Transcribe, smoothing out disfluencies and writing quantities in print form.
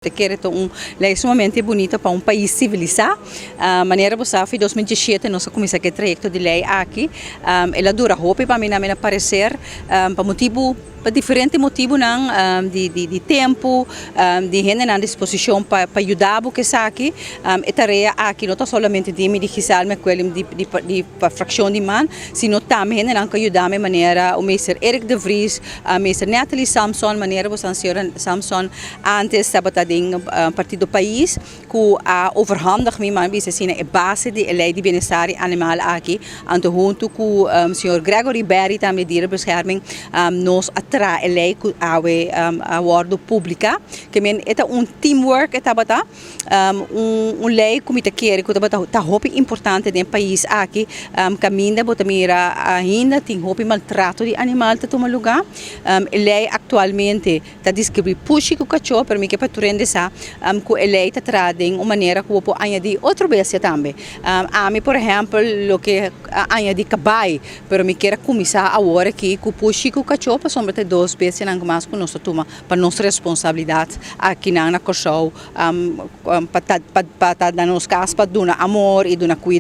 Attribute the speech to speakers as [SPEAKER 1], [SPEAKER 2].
[SPEAKER 1] Ta kere ta un lei sumamente bunita pa un pais sivilisá. Manera bo sa, fi 2017 nos a kuminsá ku e trayekto di lei aki. El a dura hopi pa mi na mi na pareser, pa motibu, pa diferente motibunan di di tempu, di hendenan disposishon pa pa yuda bo ku esaki. E tarea aki no ta solamente di mi, di Giselle McWilliam, di di di frakshon di man, sino tambe hendenan ku a yuda mi manera meester Eric de Vries, meester Natalie Samson, manera bo sa señora Samson antes tabata den Partido Pais, ku a overhandig mi, man bisa asina, e base di e lei di bienestar di animal aki. Anto huntu ku señor Gregory Berry, tambe Dierenbescherming, nos a traha e lei ku awe a wòrdu publiká. Ke men e ta un teamwork. E tabata un lei ku mi ta kere ku tabata ta hopi importante den pais aki, kaminda bo ta mira ainda tin hopi maltrato di animal ta tuma lugá. E lei aktualmente ta deskribí pushi ku kachó, pero mi ke pa tur hende sa ku e lei ta traha den un manera ku bo por añadí otro bestia tambe. Ami, por ehèmpel, lo ke añadí kabai, pero mi kier a kuminsá awor aki ku pushi ku kachó, pasobra ta e dos bestianan ku mas ku nos ta tuma pa nos responsabilidat akinan na Kòrsou, pa ta na nos kas pa duna amor i duna kuido.